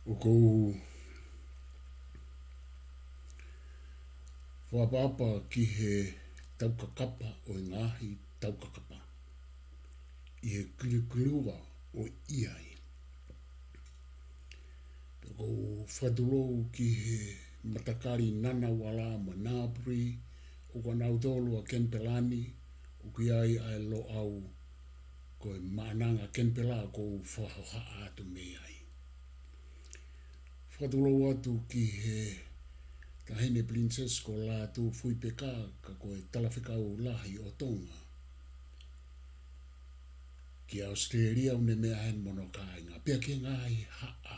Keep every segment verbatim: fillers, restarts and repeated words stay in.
ʻOku ou fakaʻapaʻapa ki he taukakapa ʻo e ngaahi taukakapa ʻi he kilukilua ʻo e ʻiai. ʻOku ou fakatulou ki he matakali Ngunnawal mo Ngambri, ʻoku ʻanautolu ʻa Kenipela ni, ʻoku ʻi ai ʻa e Loʻau, ko e Maʻananga Kenipela ʻoku ou fakahohaʻa atu mei ai. Fakatulou atu ki he Taʻahine Pilinisesi ko Lātūfuipeka, ka ko e Talafekau Lahi ʻo Tonga ki ʻAositelēlia, ʻo ne meʻa heni mo hono kāinga, pea ki he ngaahi haʻa,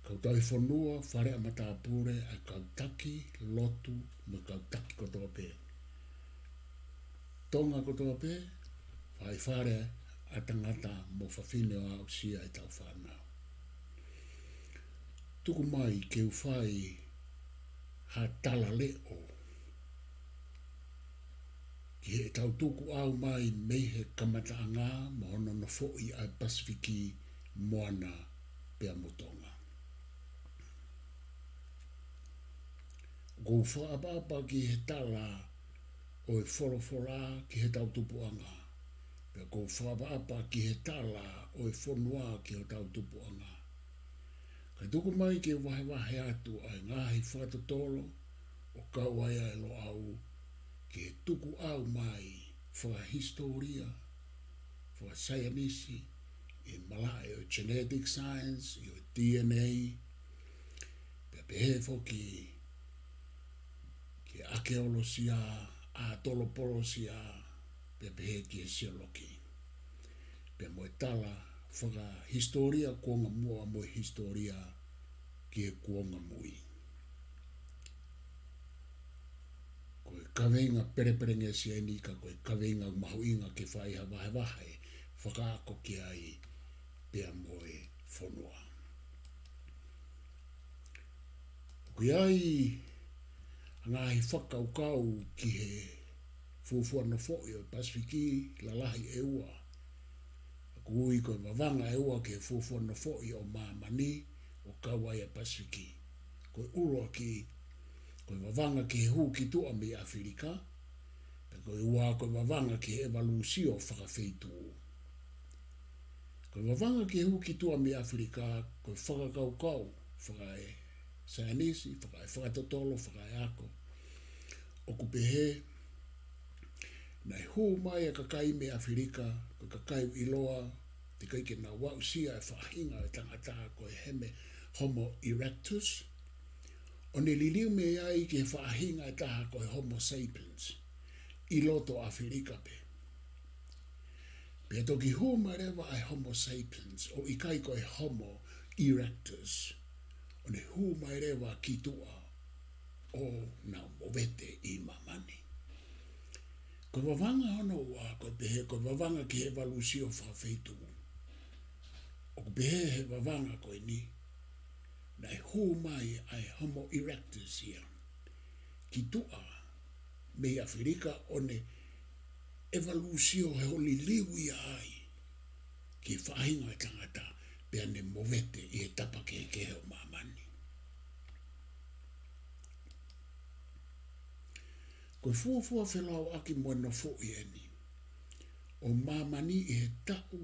kau tauhi fonua, fale ʻa matāpule, ʻa e kau taki lotu mo e kau taki kotoa pē, Tonga kotoa pē, faifale ʻa tangata mo fafine ʻo aʻusia ʻetau fānau. Tuku mai ke u fai ha tala leʻo ki heʻetau tukuʻau mai mei he kamataʻanga mo hono nofoʻi ʻa e Pasifiki, Moana pea mo Tonga. ʻOku ou fakaʻapaʻapa ki he tala ʻo e folofola ki heʻetau tupuʻanga, pea ʻoku ou fakaʻapaʻapa ki he tala ʻo e fonua ki hotau tupuʻanga. Kae tuku mai ke u vahevahe atu ʻa e ngaahi fakatotolo ʻo kau ai ʻa e Loʻau ki he tukuʻau mai fakahisitōlia, fakasaienisi, ʻi he malaʻe ʻo e genetic science, ʻi he D N A, pea pehē foki ki he ʻakeolosia, ʻatolopolosia, pea pehē ki he sioloki, pea mo e tala fakahisitōlia kuonga muʻa mo e hisitōlia ki he kuonga mui. Ko e kaveinga pelepelengesi eni, ka ko e kaveinga mahuʻinga ke fai ha vahevahe fakaako ki ai pea mo e fonua. ʻOku ʻi ai ha ngaahi fakakaukau ki he fuofua nofoʻi ʻo e Pasifiki lalahi ʻe ua. ʻOku ui ko e vavanga ʻe ua ki he fuofua nofoʻi ʻo māmani ʻo kau ai ʻa e Pasifiki. Ko e ʻuluaki, ko e vavanga ki he hū ki tuʻa mei ʻAfilika, pea ko e ua, ko e vavanga ki he ʻevalūsio fakafeituʻu. Ko e vavanga ki he hū ki tuʻa mei ʻAfilika, ko e fakakaukau fakaesaienisi, fakaefakatotolo, fakaeako, ʻoku pehē naʻe hū mai ʻa e kakai mei ʻAfilika, ko e kakai ʻoku ʻiloa, teʻeki ai ke nau aʻusia e faʻahinga ʻo e tangata ko e heme Homo erectus, ʻo ne liliu mei ai ki he faʻahinga ʻe taha ko e Homo sapiens ʻi loto ʻAfilika pē. Pea toki hū mai leva ʻa e Homo sapiens, ʻo ʻikai ko e Homo erectus, ʻo ne hū mai leva ki tuʻa ʻo nau movete ʻi māmani. Ko e vavanga hono ua, ko e pehē ko e vavanga ki he ʻevalūsio fakafeituʻu. ʻOku pehē he vavanga ko eni, naʻe hū mai ʻa e Homo erectus ia ki tuʻa mei ʻAfilika, ʻo ne ʻevalūsio he hoʻo liliu ia ai ki he faʻahinga ʻo e tangata, pea ne movete ʻi he tapa kehekehe ʻo māmani. Ko e fuofua felauʻaki mo e nofoʻi eni ʻo māmani ʻi he taʻu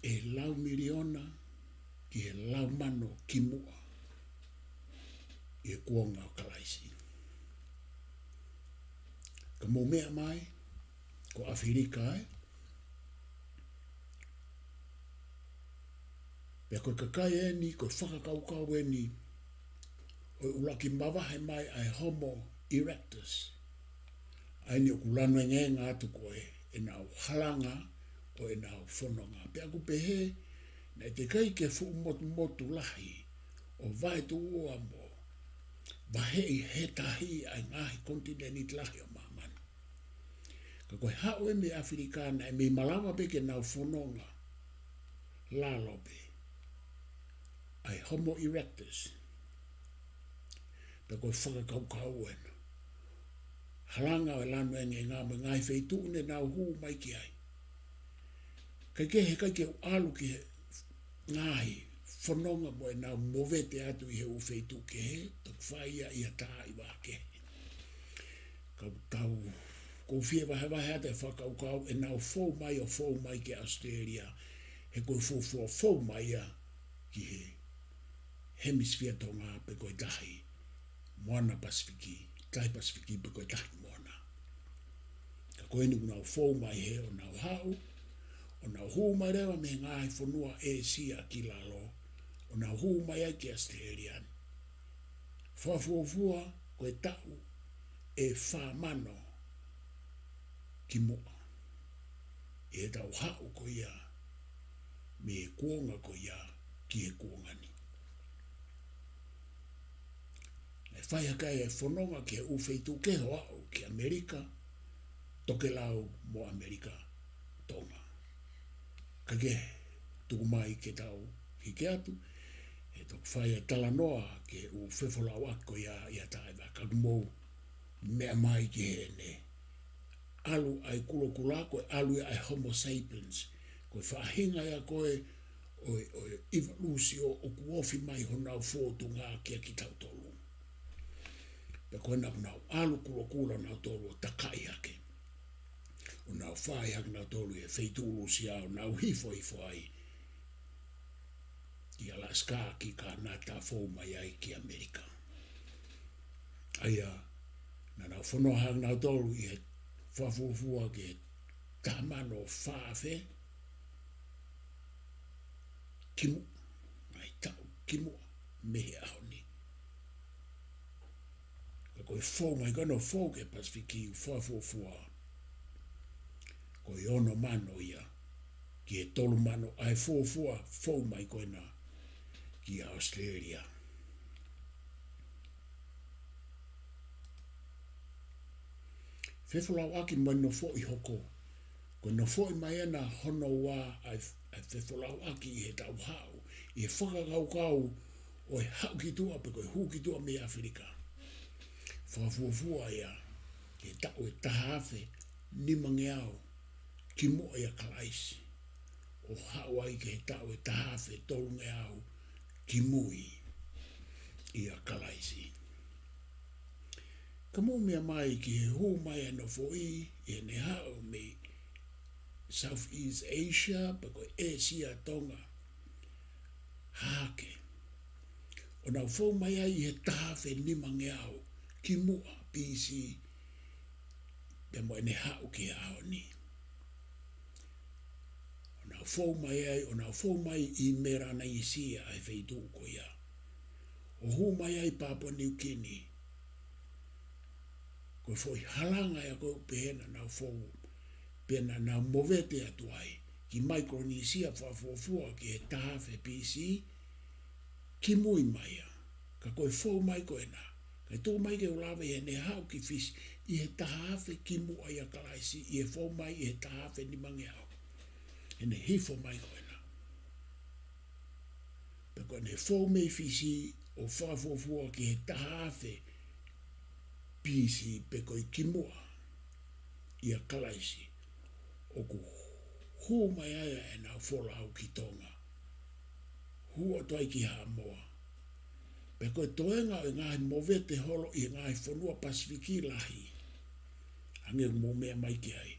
ʻe lau miliona ki he lau mano kimuʻa ʻi he kuonga ʻo Kalaisi. Ka mou meʻa mai, ko ʻAfilika ē. Pea ko e kakai eni, ko e fakakaukau eni ʻo e ʻuluaki mavahe mai ʻa e Homo erectus. ʻA eni ʻoku lanu engeenga atu ko ē ʻenau halanga ʻo ʻenau fononga. Pea ʻoku pehē naʻe teʻeki ai ke fuʻu motumotu lahi ʻo vaetuʻua mo vaheʻi he tahi ʻa e ngaahi konitinēniti lahi ʻo māmani. Ka ko e haʻu ē mei ʻAfilika naʻe mei malava pē ke nau fononga lalo pē ʻa e Homo erectus. Pea ko e fakakaukau ena, halanga ʻo e lanu engeenga mo e ngaahi feituʻu ne nau hū mai ki ai. Kae kehe, ʻikai ke u ʻalu ki he ngaahi fononga mo ʻenau movete atu ʻi he ʻū feituʻu kehe, toki fai ia ʻi ha taimi kehe. Ka tau, ʻoku ou fie vahevahe atu e fakakaukau ʻenau fou mai ʻo fou mai ki ʻAositelēlia, he ko e fuofua fou mai ia ki he Hemisefia Tonga pe ko e tahi Moana Pasifiki, tahi Pasifiki pe ko e tahi Moana. Ka ko eni ʻoku nau fou mai hē ʻo nau haʻu, ʻo nau hū mai leva mei he ngaahi fonua ʻĒsia ki lalo, ʻo nau hū mai ai ki ʻAositelēlia ni. Fakafuofua ko e taʻu ʻe fā mano kimuʻa ʻi heʻetau haʻu ko ia mei he kuonga ko ia ki he kuonga ni. Naʻe fai hake ai e fononga ki he ʻū feituʻu kehe ʻo aʻu ki ʻAmelika Tokelau mo ʻAmelika Tonga. Ka ke tuku mai ke tau hiki atu, he toki fai e talanoa ki he ʻū fefolauʻaki ko ia ʻi ha taimi, ka ʻoku mou meʻa mai ki heʻene ʻalu ʻa e kulokula, ko e ʻalu ia ʻa e Homo sapiens, ko e faʻahinga ia ko ē ʻo e, ʻo e ʻevalūsio ʻoku ofi mai honau fōtunga kia kitautolu. Pea ko ena ʻoku nau ʻalu kulokula nautolu ʻo takaʻi hake. ʻO nau fai hake nautolu ʻi he feituʻu Lūsia ʻo nau hifo hifo ai ki Alaska, ki Kānata, fou mai ai ki ʻAmelika. ʻA ia, naʻa nau fononga hake nautolu ʻi he fakafuofua ki he taha mano fā afe kimuʻa, ngaahi taʻu kimuʻa mei he ʻaho ni. Ka ko e fou mai ko ena ʻo fou ki he Pasifiki ʻoku fakafuofua, ko e ono mano ia ki he tolu mano ʻa e fuofua fou mai ko ena ki ʻAositelēlia. Fefolauʻaki mai nofoʻi hoko. Ko e nofoʻi mai ena hono ua ʻa e, ʻa e fefolauʻaki ʻi heʻetau haʻu, ʻi he fakakaukau ʻo e haʻu ki tuʻa pe ko e hū ki tuʻa mei ʻAfilika. Fakafuofua ia ki he taʻu ʻe taha afe nimangeau kimuʻa ʻia Kalaisi, ʻo haʻu ai ki he taʻu ʻe taha afe tolungeau kimui ʻia Kalaisi. Ka mou meʻa mai ki he hū mai ʻa e nofoʻi, ʻi heʻene haʻu mei Southeast Asia, pe ko e ʻĒsia Tonga Hahake. ʻO nau fou mai ai ʻi he taha afe nimangeau kimuʻa B C, pea mo ʻene haʻu ki he ʻaho ni. ʻO nau fou mai ai, ʻo nau fou mai ʻi Melanesia ʻa e feituʻu ko ia. ʻO hū mai ai Papua New Guinea. Ko e foʻi halanga ia ko ē ʻoku pehē naʻa nau fou, pea naʻa nau movete atu ai ki Micronesia fakafuofua ki he taha afe B C, kimui mai ia. Ka ko e fou mai ko ena, kae tuku mai ke u lave ʻi heʻene haʻu ki Fisi ʻi he taha afe kimuʻa ʻia Kalaisi, ʻi he fou mai ʻi he taha afe nimangeau. ʻEne hifo mai ko ena. Pea ko ʻene fou mei Fisi ʻo fakafuofua ki he taha afe B C pe ko e kimuʻa ʻia Kalaisi, ʻoku hū mai ai ʻenau folau ki Tonga, hū atu ai ki Haʻamoa. Pea ko e toenga ʻo e ngaahi movete holo ʻi he ngaahi fonua Pasifiki lahi, hangē ʻoku mou meʻa mai ki ai,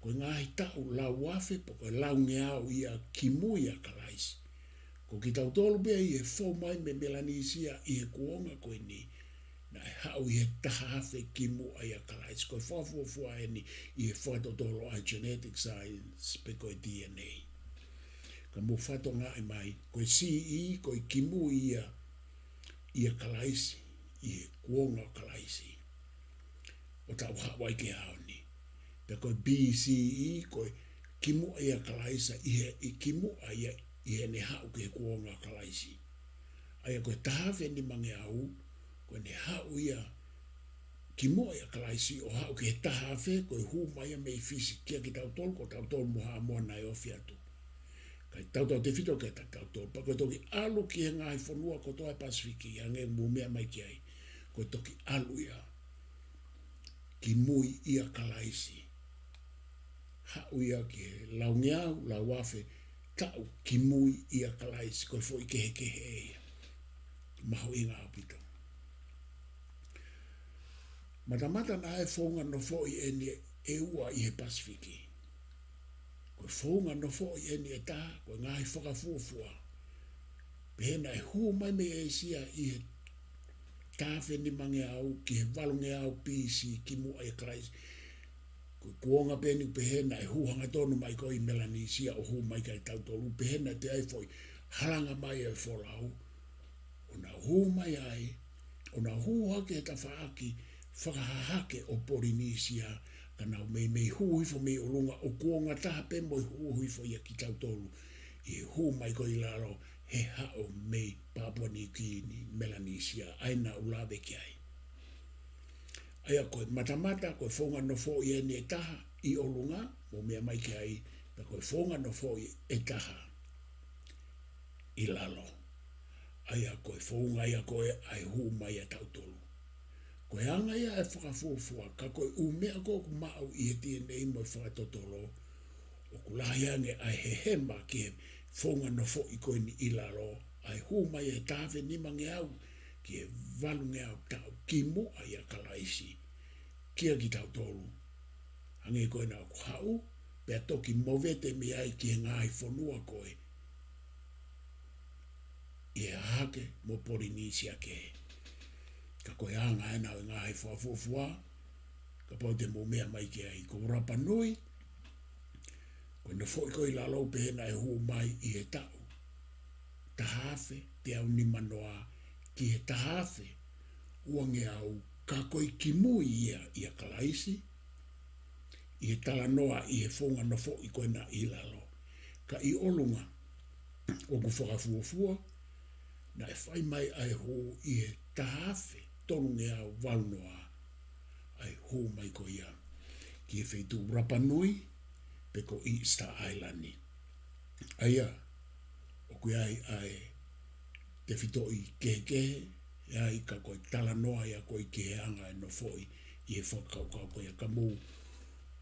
ko e ngaahi taʻu lau afe pe ko e laungeau ia kimui ʻia Kalaisi. Ko kitautolu pē ʻi he fou mai mei Melanesia ʻi he kuonga ko eni, naʻe haʻu ʻi he taha afe kimuʻa ʻia Kalaisi. Ko e fakafuofua eni ʻi he fakatotolo ʻa e genetic science pe ko e D N A. Ka mou fakatokangaʻi mai, ko e C E, ko e kimui ia ʻia Kalaisi, ʻi he kuonga ʻo Kalaisi, ʻo tau haʻu ai ki he ʻaho ni. Pea ko e B C E, ko e kimuʻa ʻia Kalaisi, ʻi he, ʻi kimuʻa ia, ʻi heʻene haʻu ki he kuonga ʻo Kalaisi. ʻA ia ko e taha afe nimangeau, ko ʻene haʻu ia kimuʻa ʻia Kalaisi ʻo haʻu ki he taha afe, ko e hū mai ia mei Fisi kia kitautolu, ko tautolu mo Haʻamoa naʻe ofi atu. Kae tautautefito kia tautolu, pea ko e toki ʻalu ki he ngaahi fonua kotoa ʻo e Pasifiki, hangē ʻoku mou meʻa mai ki ai, ko e toki ʻalu ia kimui ʻia Kalaisi. Haʻu ia ki he laungeau, lau afe, taʻu kimui ʻia Kalaisi, ko e foʻi kehekehe ia. Mahuʻinga ʻaupito. Matamata naʻe founga nofoʻi eni ʻe ua ʻi he Pasifiki. Ko e founga nofoʻi eni ʻe taha, ko e ngaahi fakafuofua. Pehē naʻe hū mai mei ʻĒsia ʻi he taha afe nimangeau ki he valungeau B C kimuʻa ʻia Kalaisi. Ko e kuonga pē eni pehē naʻe hū hangatonu mai ko ē ʻi Melanisia ʻo hū mai kiate kitautolu, pehē naʻe toe ʻi ai foʻi halanga mai ʻa e folau. ʻO nau hū mai ai, ʻo nau hū hake he tafaʻaki fakahahake ʻo Polinisia, ka nau meimei hū hifo mei ʻolunga ʻo kuonga taha pē mo e hū hifo ʻia kitautolu ʻi he hū mai ko ē ʻi lalo he haʻu mei Papua Niu Kini, Melanisia, ʻa ia naʻa ku lave ki ai. ʻA ia ko e matamata, ko e founga nofoʻi eni ʻe taha ʻi ʻolunga, mou meʻa mai ki ai, pea ko e founga nofoʻi ʻe taha ʻi lalo. ʻA ia ko e founga ia ko ē ʻa e hū mai ʻa tautolu. Ko e anga ia ʻa e fakafuofua, ka ko e ʻū meʻa ko ē ʻoku maʻu ʻi he D N A mo e fakatotolo, ʻoku lahi ange ʻa e hehema ki he founga nofoʻi ko eni ʻi lalo, ʻa e hū mai ʻa e taha afe nimangeau ki he valungeau taʻu kimuʻa ʻia Kalaisi, kia kitautolu. Hangē ko ē naʻa ku haʻu, pea toki movete mei ai ki he ngaahi fonua ko ē ʻi he hahake mo Polinisia kehe. Ka ko e anga ena ʻo e ngaahi fakafuofua, kapau te mou meʻa mai ki ai, ko Rapa Nui, ko e nofoʻi ko ē ʻi lalo pehē naʻe hū mai ʻi he taʻu taha afe teau nimanoa ki he taha afe uangeau, ka ko e kimui ia ʻia Kalaisi, ʻi he talanoa ʻi he founga nofoʻi ko ena ʻi lalo. Ka ʻi ʻolunga, ʻoku fakafuofua, naʻe fai mai ʻa e hū ʻi he taha afe tolungeau valunoa, ʻa e hū mai ko ia ki he feituʻu Rapa Nui, pe ko Easter Island. ʻA ia, ʻoku ʻi ai ʻa e tefitoʻi kehekehe, ʻi ai ka ko e talanoa ia ko ē ki he anga e nofoʻi ʻi he fakakaukau ko ia. Ka mou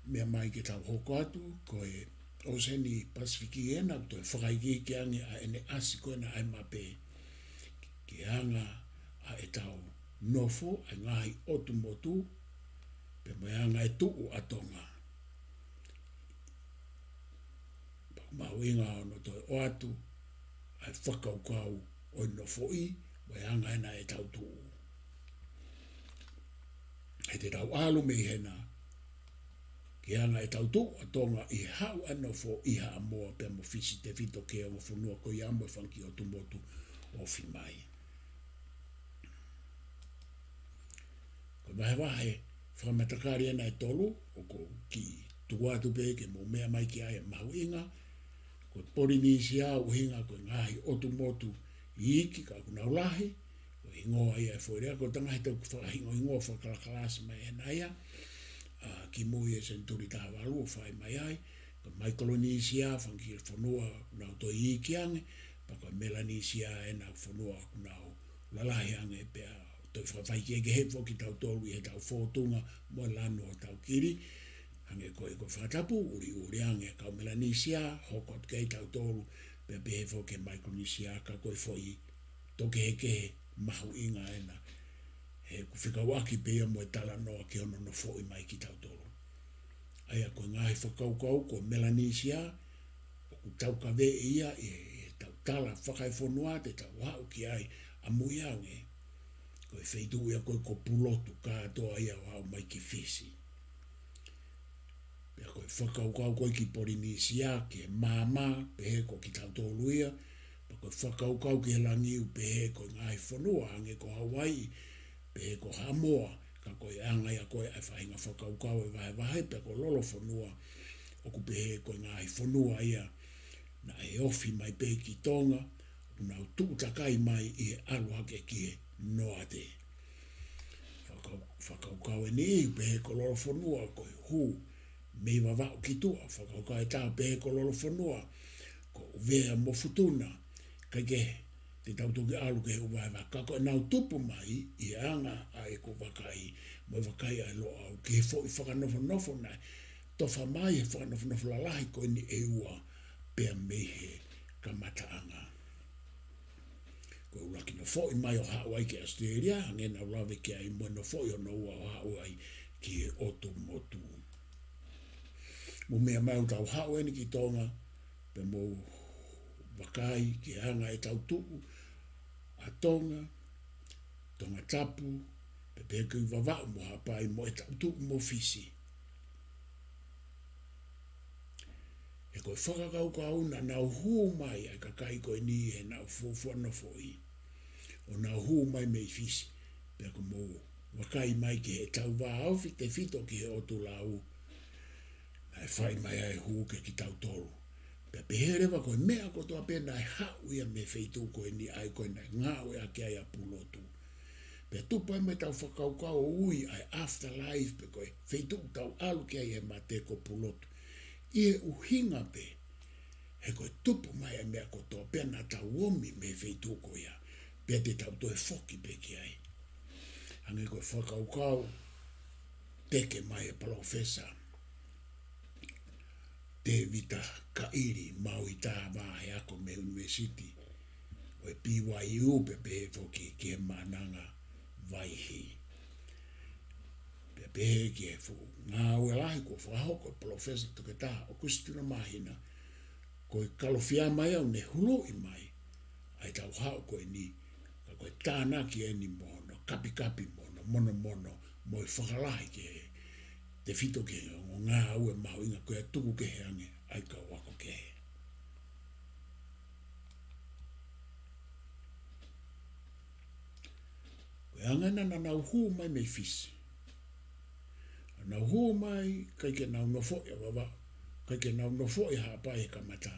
meʻa mai ke tau hoko atu, ko e ʻOseni Pasifiki ena, toe fakaikiiki ange ʻa ʻene ʻasi ko ena ʻa e mape ki he anga ʻa ʻetau nofo, ʻa e ngaahi ʻotu motu, pea mo e anga e tuʻu ʻa Tonga. Pea mahuʻinga hono toe ʻoatu ʻa e fakakaukau ʻo e nofoʻi, mo e anga ena ʻetau tuʻu. He te tau ʻalu mei hena ki he anga ʻetau tuʻu ʻa Tonga ʻi he haʻu ʻa e nofo ʻi Haʻamoa pea mo Fisi, tefito ki he ongo fonua ko ia mo e fanga kiʻi ʻotu motu ʻo ofi mai. Ko e vahevahe fakamatakali ena ʻe tolu, ʻoku ou kiʻi tuku atu pē ke mou meʻa mai ki ai, ʻa e mahuʻinga. Ko Polinisia ʻuhinga ko e ngaahi ʻotu motu iiki ka ʻoku nau lahi, ko e hingoa ia ʻo e foʻi lea, ko e ngaahi tau fakahingoa, hingoa fakakalakalasi mai ena ia, ʻa, kimui he senituli taha valu ʻo fai mai ai. Ko Maikolonisia, fanga kiʻi fonua ʻoku nau toe iiki ange, pea ko Melanisia ena fonua ʻoku nau lalahi ange pea toe fakafaikehekehe foki kitautolu ʻi heʻetau fōtunga mo e lanu ʻo hotau kili. Hangē ko e, ko e fakatapu, ʻuliʻuli ange ʻa e kau Melanisia, hoko atu ki ai kitautolu, pea pehē foki ki Maikolonisia, ka ko e foʻi tō kehekehe mahuʻinga ena. He ʻoku fekauʻaki pē ia mo e talanoa ki hono nofoʻi mai kitautolu. ʻA ia ko e ngaahi fakakaukau ko Melanisia, ʻoku taukaveʻi ia ʻi he, ʻi heʻetau tala fakaefonua te tau haʻu ki ai ʻamui ange. Ko e feituʻu ia ko ē ko Pulotu kātoa ia ʻo aʻu mai ki Fisi. Pea ko e fakakaukau ko ē ki Polinisia, ki he maama, pehē ko kitautolu ia, pea ko e fakakaukau ki he langi ʻoku pehē ko e ngaahi fonua, hangē ko Hawaii, pehē ko Haʻamoa, ka ko e anga ia ko ē ʻa e faʻahinga fakakaukau ʻo e vahevahe, pea ko Lolofonua, ʻoku pehē ko e ngaahi fonua ia naʻe ofi mai pē ki Tonga, ʻoku nau tuʻu takai mai ʻi he ʻalu hake ki he noate. Fakakau-, fakakaukau eni ʻoku pehē ko Lolofonua ko e hū mei Vavaʻu ki tuʻa, fakakaukau ʻe taha pehē ko Lolofonua ko ʻUvea mo Futuna, kae kehe, te tau toki ʻalu ki he ʻū vahevahe, ka ko ʻenau tupu mai ʻi he anga ʻa ʻeku vakai, mo e vakai ʻa e Loʻau, ki he foʻi fakanofonofo naʻe tofa mai he fakanofonofo lalahi ko eni ʻe ua, pea mei he kamataʻanga. Ko e ʻuluaki nofoʻi mai ʻo haʻu ai ki ʻAositelēlia, hangē naʻa ku lave ki ai, mo e nofoʻi hono ua ʻo haʻu ai ki he ʻotu motu. Mou meʻa mai ʻo tau haʻu eni ki Tonga, pea mou vakai ki he anga ʻetau tuʻu ʻa Tonga, Tongatapu, pea pehē ki Vavaʻu mo Haʻapai mo ʻetau tuʻu mo Fisi. He ko e fakakaukau naʻa nau hū mai ʻa e kakai ko eni he naʻa nau fuofua nofoʻi, ʻo nau hū mai mei Fisi. Pea ko mou vakai mai ki heʻetau vāofi tefito ki he ʻotu lau, naʻe fai mai ai e hū kiate kitautolu. Pea pehē leva ko e meʻa kotoa pē naʻe haʻu ia mei he feituʻu ko eni ʻa ia ko ē naʻe ngāueʻaki ai ʻa Pulotu. Pea tupu ai mo ʻetau fakakaukau ʻo ui ʻa e afterlife pe ko e feituʻu tau ʻalu ki ai he mate ko Pulotu. ʻI he ʻuhinga pē, he ko e tupu mai ʻa e meʻa kotoa pē naʻa tau omi mei he feituʻu ko ia, pea te tau toe foki pē ki ai. Hangē ko e fakakaukau teke mai ʻe Palōfesa Tēvita Kaʻili Mauita, vahe ako mei he ʻUnivēsiti ʻo e B Y U, pea pehē foki ki he Maʻananga Vaihi. Pea pehē ki he fuʻu ngāue lahi kuo fakahoko ʻe Palōfesa Toketā ʻOkusitino Māhina, ko e kalofiama ia ʻoku ne huluʻi mai ʻa ʻetau haʻu ko eni, ka ko e tānaki eni mo hono kapikapi mo hono monomono mo e fakalahi ki he tefito ki he ongo ngāue mahuʻinga ko ia ʻoku tuku kehe ange ai ʻa e kau ako kehe. Ko e anga ena naʻa nau hū mai mei Fisi. Naʻa nau hū mai, ʻikai ke nau nofoʻi ʻa Vavaʻu, ʻikai ke nau nofoʻi ʻa Haʻapai he kamata,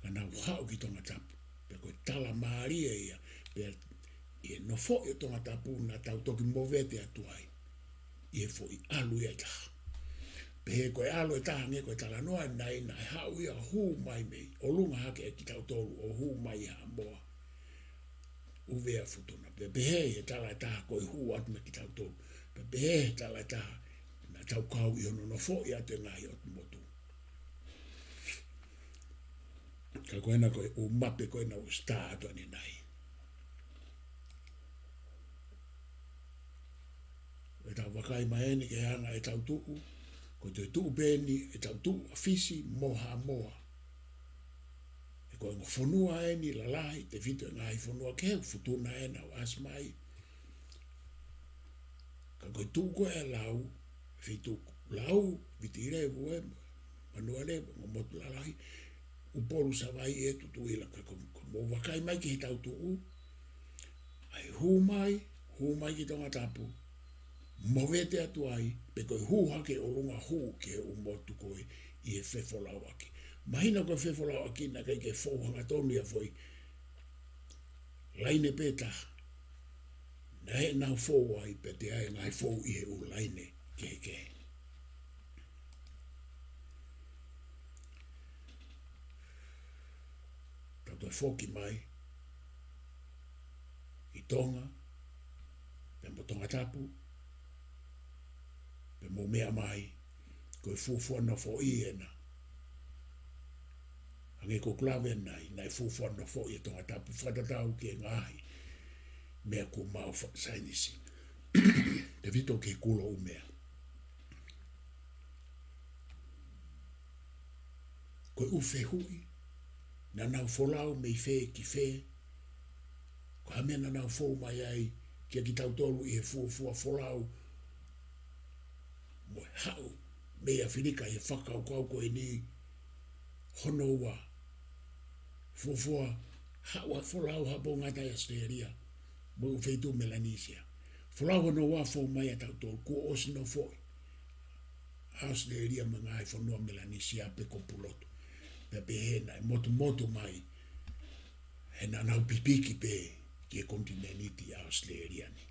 ka nau haʻu ki Tongatapu. Pea ko e tala mālie ia, pea ʻi he nofoʻi ʻo Tongatapu naʻa tau toki movete atu ai ʻi he foʻi ʻalu ia ʻe taha. Pehē ko e ʻalu ʻe taha ange ko e talanoa ʻanenai naʻe haʻu ia ʻo hū mai mei ʻolunga hake ʻa kitautolu ʻo hū mai ʻi Haʻamoa, ʻUvea, Futuna. Pea pehē he tala ʻe taha ko e hū atu mei kitautolu. Pea pehē he tala ʻe taha naʻa tau kau ʻi hono nofoʻi atu e ngaahi ʻotu motu. Ka ko ena ko e ʻū mape ko ena ʻoku start atu ʻanenai. ʻE tau vakai mai eni ki he anga ʻetau tuʻu, ko e toe tuʻu pē eni ʻetau tuʻu ʻa Fisi mo Haʻamoa. He ko e ongo fonua eni lalahi, tefito he ngaahi fonua kehe, Futuna ena ʻoku ʻasi mai. Ka ko e tuʻu ko ē ʻa Lau, feituʻu Lau, Viti Levu ē, Manuʻa Levu, ongo motu lalahi, ʻUpolu, Savaiʻi ē, Tutuila, ka ko, ko mou vakai mai ki heʻetau tuʻu, ʻa e hū mai, hū mai ki Tongatapu, movete atu ai, pe ko e hū hake ʻolunga hū ki he ʻū motu ko ē ʻi he fefolauʻaki. Mahino ko e fefolauʻaki naʻe ʻikai ke fou hangatonu ia foʻi laine pē taha. Naʻe nau fou ai pea toe ʻi ai e ngaahi fou ʻi he ʻū laine kehekehe. Tau toe foki mai ʻi Tonga, pea mo Tongatapu, pea mou meʻa mai, ko e fuofua nofoʻi ena. Hangē ko ʻeku lave ʻanenai, naʻe fuofua nofoʻi ʻa Tongatapu fakatatau ki he ngaahi meʻa kuo maʻu fakasaienisi. Tefito ki he kulo ʻumea. Ko e ʻū fehuʻi, naʻa nau folau mei fē ki fē, ko e hā e meʻa naʻa nau fou mai ai kiate kitautolu ʻi he fuofua folau mo e haʻu mei ʻAfilika ʻi he fakakaukau ko eni hono ua. Fuofua haʻu ʻa e folau Haʻapoungata ʻi ʻAositelēlia mo e ʻū feituʻu Melanisia. Folau hono ua fou mai ʻa tautolu kuo ʻosi nofoʻi ʻAositelēlia mo e ngaahi fonua Melanisia pe ko Pulotu. Pea pehē naʻe motumotu mai he naʻa nau pipiki pē ki he konitinēniti ʻAositelēlia ni.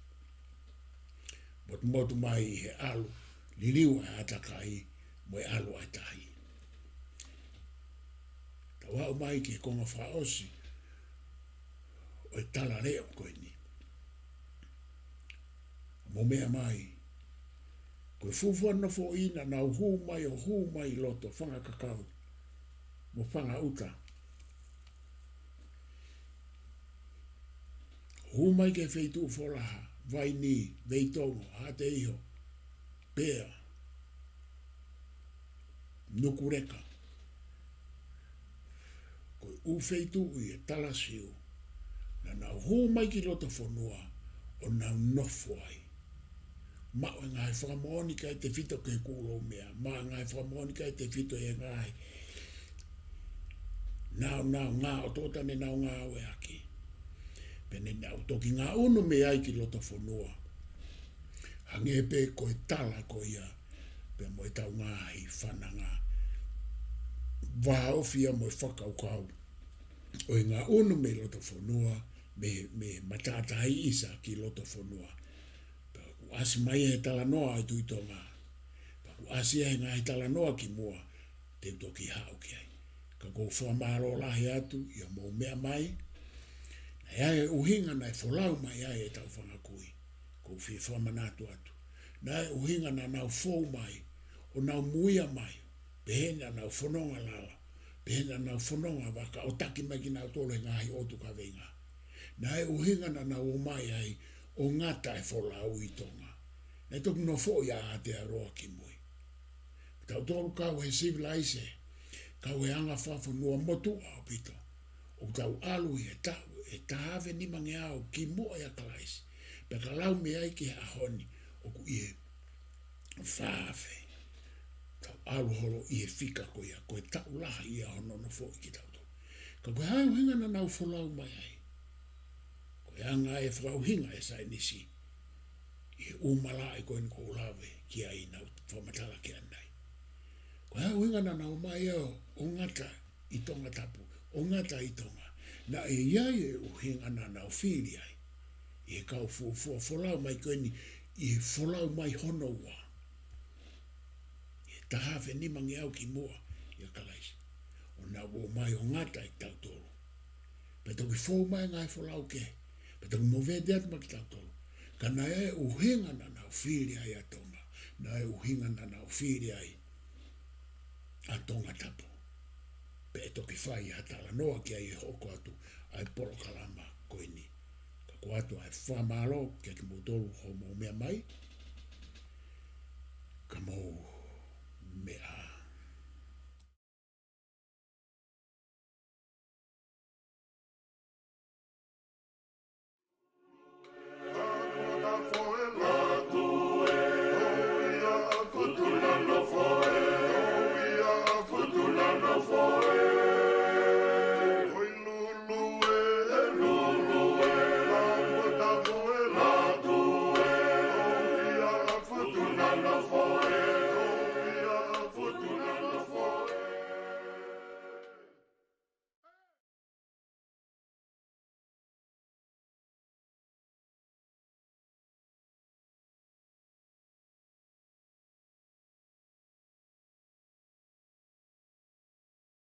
Motumotu mai ʻi he ʻalu liliu ʻa e ʻātakai mo e ʻalu ʻa e tahi. Tau aʻu mai ki he konga fakaʻosi ʻo e tala leʻo ko eni. Mou meʻa mai, ko e fuofua nofoʻi naʻa nau hū mai ʻo hū mai ʻi loto, Fangakakau mo Fangaʻuta. Hū mai ki he feituʻu folaha, Vainī, Veitongo, Haʻateiho, Pea, Nukuleka. Ko e ʻū feituʻu ʻi he Tala Siu, naʻa nau hū mai ki loto fonua ʻo nau nofo ai. Maʻu e ngaahi fakamoʻoni kae tefito ki he kūlou meʻa, maʻu e ngaahi fakamoʻoni kae tefito he ngaahi naunau ngāue ʻoku nau ngāueʻaki. Pea ne nau toki ngaʻunu mei ai ki loto fonua. Hangē pē ko e tala ko ia, pea mo ʻetau ngaahi fananga vāofi ia mo e fakakaukau ʻo e ngaʻunu mei loto fonua, mei, mei matātahi ʻisa ki loto fonua. Pea kuo ʻasi mai e talanoa ʻa e Tuʻi Tonga. Pea kuo ʻasi ai e ngaahi talanoa ki muʻa, te u toki haʻu ki ai. Ka ʻoku ou fakamālō lahi atu ʻi hoʻomou meʻa mai. Naʻe ʻi ai e ʻuhinga naʻe folau mai ai ʻetau fanga kui. ʻOku ou fie fakamanatu atu. Naʻe ʻi ai e ʻuhinga naʻa nau fou mai, ʻo nau muia mai, pehē naʻa nau fononga lala, pehē naʻa nau fononga vaka ʻo taki mai kinautolu he ngaahi ʻotu kaveinga. Naʻe ʻi ai e ʻuhinga naʻa nau ō mai ai ʻo ngata e folau ʻi Tonga. Naʻe toki nofoʻi ʻa Aotearoa kimui. Tautolu kau he sivilaise, kau he anga fakafonua motuʻa ʻaupito. ʻOku tau ʻalu ʻi he taʻu ʻe taha afe nimangeau kimuʻa ʻia Kalaisi. Pea ka lau mei ai ki he ʻaho ni, ʻoku ʻi he fā afe. Tau ʻalu holo ʻi he fika ko ia, ko e taʻu lahi ia hono nofoʻi kitautolu. Ka ko e hā e ʻuhinga naʻa nau folau mai ai? Ko e anga e fakaʻuhinga ʻa e saienisi ʻi he ʻū malaʻe ko eni ʻoku ou lave ki ai, naʻa ku fakamatala ki ai ʻanenai. Ko e hā e ʻuhinga naʻa nau ō mai ai ʻo, ʻo ngata ʻi Tongatapu, ʻo ngata ʻi Tonga? Naʻe ʻi ai e ʻuhinga naʻa nau fili ai ʻi he kau fuofua folau mai ko eni, ʻi he folau mai hono ua, ʻi he taha afe nimangeau kimuʻa ʻia Kalaisi. ʻO nau ō mai ʻo ngata ʻi tautolu. Pea toki fou mai e ngaahi folau kehe, pea toki movete atu mai kitautolu. Ka naʻe ʻi ai e ʻuhinga naʻa nau fili ai ʻa Tonga. Naʻe ʻi ai e ʻuhinga naʻa nau fili ai ʻa Tongatapu. Pea ʻe toki fai ha talanoa ki ai ʻi he hoko atu ʻa e polokalama ko eni. Ka ko atu ʻa e fakamālō kia kimoutolu hoʻomou meʻa mai. Ka mou meʻa